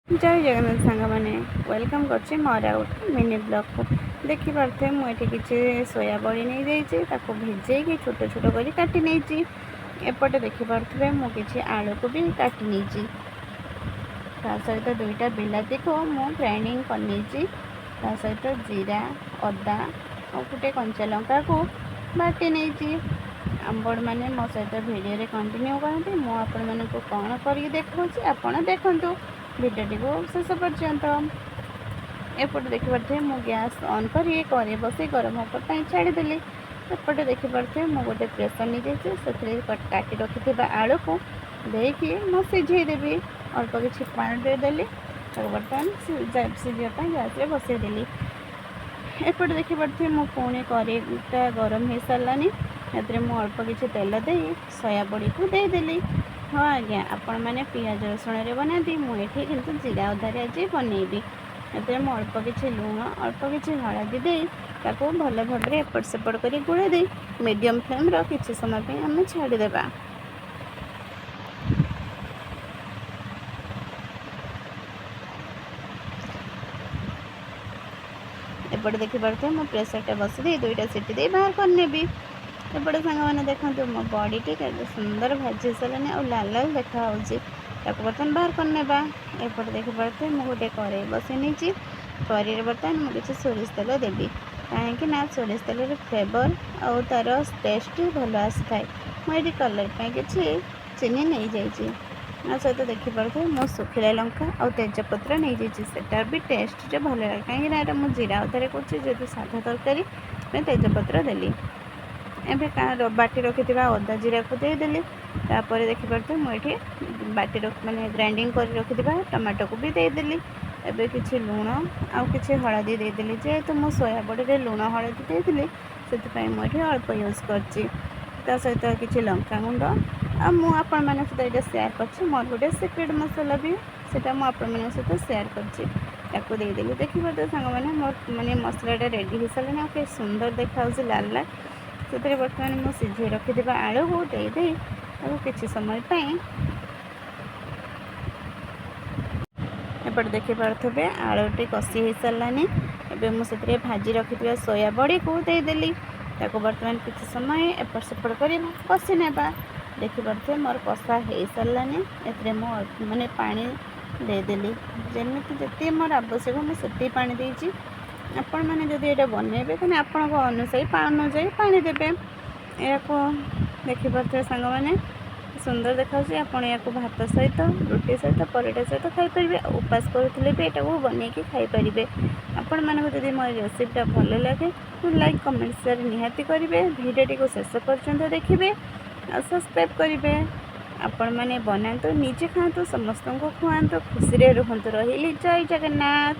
ଜୟ ଜଗନ୍ନାଥ ସାଙ୍ଗମାନେ, welcome କରୁଛି ମୋର ଆଉ ଗୋଟେ ମିନି ବ୍ଲଗ୍କୁ। ଦେଖିପାରୁଥିବେ, ମୁଁ ଏଠି କିଛି ସୋୟା ବଡ଼ି ନେଇଯାଇଛି। ତାକୁ ଭିଜେଇକି ଛୋଟ ଛୋଟ କରି କାଟି ନେଇଛି। ଏପଟେ ଦେଖିପାରୁଥିବେ, ମୁଁ କିଛି ଆଳୁକୁ ବି କାଟି ନେଇଛି। ତା ସହିତ ଦୁଇଟା ବିଲାତିକୁ ମୁଁ ଗ୍ରାଇଣ୍ଡିଙ୍ଗ କରିନେଇଛି। ତା ସହିତ ଜିରା, ଅଦା ଆଉ ଗୋଟେ କଞ୍ଚା ଲଙ୍କାକୁ ବାଟି ନେଇଛି। ଆପଣମାନେ ମୋ ସହିତ ଭିଡ଼ିଓରେ କଣ୍ଟିନ୍ୟୁ କରନ୍ତୁ। ମୁଁ ଆପଣମାନଙ୍କୁ କ'ଣ କରିକି ଦେଖାଉଛି, ଆପଣ ଦେଖନ୍ତୁ ଭିଡ଼ିଓଟିକୁ ଶେଷ ପର୍ଯ୍ୟନ୍ତ। ଏପଟେ ଦେଖିପାରୁଥିବେ, ମୁଁ ଗ୍ୟାସ୍ ଅନ୍ କରି କରେଇ ବସେଇ ଗରମ ହେବା ପାଇଁ ଛାଡ଼ିଦେଲି। ଏପଟେ ଦେଖିପାରୁଥିବେ, ମୁଁ ଗୋଟେ ପ୍ରେସର୍ ନେଇଯାଇଛି। ସେଥିରେ କାଟି ରଖିଥିବା ଆଳୁକୁ ଦେଇକି ମୁଁ ସିଝେଇ ଦେବି। ଅଳ୍ପ କିଛି ପାଣି ଦେଇଦେଲି। ତାକୁ ବର୍ତ୍ତମାନ ସିଝିବା ପାଇଁ ଗ୍ୟାସ୍ରେ ବସେଇଦେଲି। ଏପଟେ ଦେଖିପାରୁଥିବେ, ମୁଁ ପୁଣି କରେଇଟା ଗରମ ହେଇସାରିଲାନି। ଏଥିରେ ମୁଁ ଅଳ୍ପ କିଛି ତେଲ ଦେଇ ସୋୟା ବଡ଼ିକୁ ଦେଇଦେଲି। ହଁ ଆଜ୍ଞା, ଆପଣମାନେ ପିଆଜ ରସୁଣରେ ବନାନ୍ତି, ମୁଁ ଏଠି କିନ୍ତୁ ଜିରା ଅଦାରେ ଆଜି ବନେଇବି। ଏଥିରେ ମୁଁ ଅଳ୍ପ କିଛି ଲୁଣ, ଅଳ୍ପ କିଛି ହଳଦୀ ଦେଇ ତାକୁ ଭଲ ଭାବରେ ଏପଟ ସେପଟ କରି ଗୋଳେଇ ଦେଇ ମିଡ଼ିୟମ୍ ଫ୍ଲେମ୍ର କିଛି ସମୟ ପାଇଁ ଆମେ ଛାଡ଼ିଦେବା। ଏପଟେ ଦେଖିପାରୁଥିବେ, ମୁଁ ପ୍ରେସରଟା ବସେଇ ଦେଇ ଦୁଇଟା ସିଟି ଦେଇ ବାହାର କରିନେବି। ଏପଟେ ସାଙ୍ଗମାନେ ଦେଖନ୍ତୁ, ମୋ ବଡ଼ିଟି କେତେ ସୁନ୍ଦର ଭାଜି ହେଇସାରିଲାଣି ଆଉ ଲାଲ ଲାଲ ଦେଖାହେଉଛି। ତାକୁ ବର୍ତ୍ତମାନ ବାହାର କରିନେବା। ଏପଟେ ଦେଖିପାରୁଥିବେ, ମୁଁ ଗୋଟେ କରେଇ ବସେଇ ନେଇଛି। କରେଇରେ ବର୍ତ୍ତମାନ ମୁଁ କିଛି ସୋରିଷ ତେଲ ଦେବି, କାହିଁକି ନା ସୋରିଷ ତେଲର ଫ୍ଲେଭର୍ ଆଉ ତା'ର ଟେଷ୍ଟ ଭଲ ଆସିଥାଏ। ମୁଁ ଏଠି କଲର୍ ପାଇଁ କିଛି ଚିନି ନେଇଯାଇଛି। ତା ସହିତ ଦେଖିପାରୁଥିବେ, ମୁଁ ଶୁଖିଲା ଲଙ୍କା ଆଉ ତେଜପତ୍ର ନେଇଯାଇଛି। ସେଟା ବି ଟେଷ୍ଟରେ ଭଲ ଲାଗେ, କାହିଁକି ନା ଏଇଟା ମୁଁ ଜିରା ଅଦାରେ କରୁଛି। ଯେହେତୁ ସାଧା ତରକାରୀ ପାଇଁ ତେଜପତ୍ର ଦେଲି। ଏବେ ବାଟି ରଖିଥିବା ଅଦା ଜିରାକୁ ଦେଇଦେଲି। ତାପରେ ଦେଖିପାରୁଥିବେ, ମୁଁ ଏଠି ବାଟି ରଖି, ମାନେ ଗ୍ରାଇଣ୍ଡିଙ୍ଗ କରି ରଖିଥିବା ଟମାଟୋକୁ ବି ଦେଇଦେଲି। ଏବେ କିଛି ଲୁଣ ଆଉ କିଛି ହଳଦୀ ଦେଇଦେଲି। ଯେହେତୁ ମୁଁ ସୋୟା ବଡ଼ିରେ ଲୁଣ ହଳଦୀ ଦେଇଥିଲି, ସେଥିପାଇଁ ମୁଁ ଏଠି ଅଳ୍ପ ୟୁଜ୍ କରିଛି। ତା ସହିତ କିଛି ଲଙ୍କା ଗୁଣ୍ଡ। ଆଉ ମୁଁ ଆପଣମାନଙ୍କ ସହିତ ଏଇଟା ସେୟାର କରିଛି, ମୋର ଗୋଟେ ସିକ୍ରେଟ୍ ମସଲା ବି, ସେଇଟା ମୁଁ ଆପଣମାନଙ୍କ ସହିତ ସେୟାର କରିଛି, ତାକୁ ଦେଇଦେଲି। ଦେଖିପାରୁଥିବେ ସାଙ୍ଗମାନେ, ମୋର ମାନେ ମସଲାଟା ରେଡ଼ି ହେଇସାରିଲାଣି ଆଉ କେତେ ସୁନ୍ଦର ଦେଖାଯାଉଛି, ଲାଲ ଲାଲ। ସେଥିରେ ବର୍ତ୍ତମାନ ମୁଁ ସିଝେଇ ରଖିଥିବା ଆଳୁକୁ ଦେଇଦେଇ ତାକୁ କିଛି ସମୟ ପାଇଁ। ଏପଟେ ଦେଖିପାରୁଥିବେ, ଆଳୁଟି କଷି ହେଇସାରିଲାନି। ଏବେ ମୁଁ ସେଥିରେ ଭାଜି ରଖିଥିବା ସୋୟା ବଡ଼ିକୁ ଦେଇଦେଲି। ତାକୁ ବର୍ତ୍ତମାନ କିଛି ସମୟ ଏପଟ ସେପଟ କରି କଷି ନେବା। ଦେଖିପାରୁଥିବେ, ମୋର କଷା ହେଇସାରିଲାନି। ଏଥିରେ ମୁଁ ମାନେ ପାଣି ଦେଇଦେଲି। ଯେମିତି ଯେତିକି ମୋର ଆବଶ୍ୟକ, ମୁଁ ସେତିକି ପାଣି ଦେଇଛି। ଆପଣମାନେ ଯଦି ଏଇଟା ବନେଇବେ, ତାହେଲେ ଆପଣଙ୍କ ଅନୁଯାୟୀ ପାଣି ଦେବେ। ଏହାକୁ ଦେଖିପାରୁଥିବେ ସାଙ୍ଗମାନେ, ସୁନ୍ଦର ଦେଖାଯାଉଛି। ଆପଣ ଏହାକୁ ଭାତ ସହିତ, ରୁଟି ସହିତ, ପରଟା ସହିତ ଖାଇପାରିବେ ଆଉ ଉପାସ କରୁଥିଲେ ବି ଏଟାକୁ ବନେଇକି ଖାଇପାରିବେ। ଆପଣମାନଙ୍କୁ ଯଦି ମୋ ରେସିପିଟା ଭଲ ଲାଗେ, ଲାଇକ୍, କମେଣ୍ଟ, ସେୟାର ନିହାତି କରିବେ। ଭିଡ଼ିଓଟିକୁ ଶେଷ ପର୍ଯ୍ୟନ୍ତ ଦେଖିବେ ଆଉ ସବସ୍କ୍ରାଇବ୍ କରିବେ। ଆପଣମାନେ ବନାନ୍ତୁ, ନିଜେ ଖାଆନ୍ତୁ, ସମସ୍ତଙ୍କୁ ଖୁଆନ୍ତୁ, ଖୁସିରେ ରୁହନ୍ତୁ। ରହିଲି, ଜୟ ଜଗନ୍ନାଥ।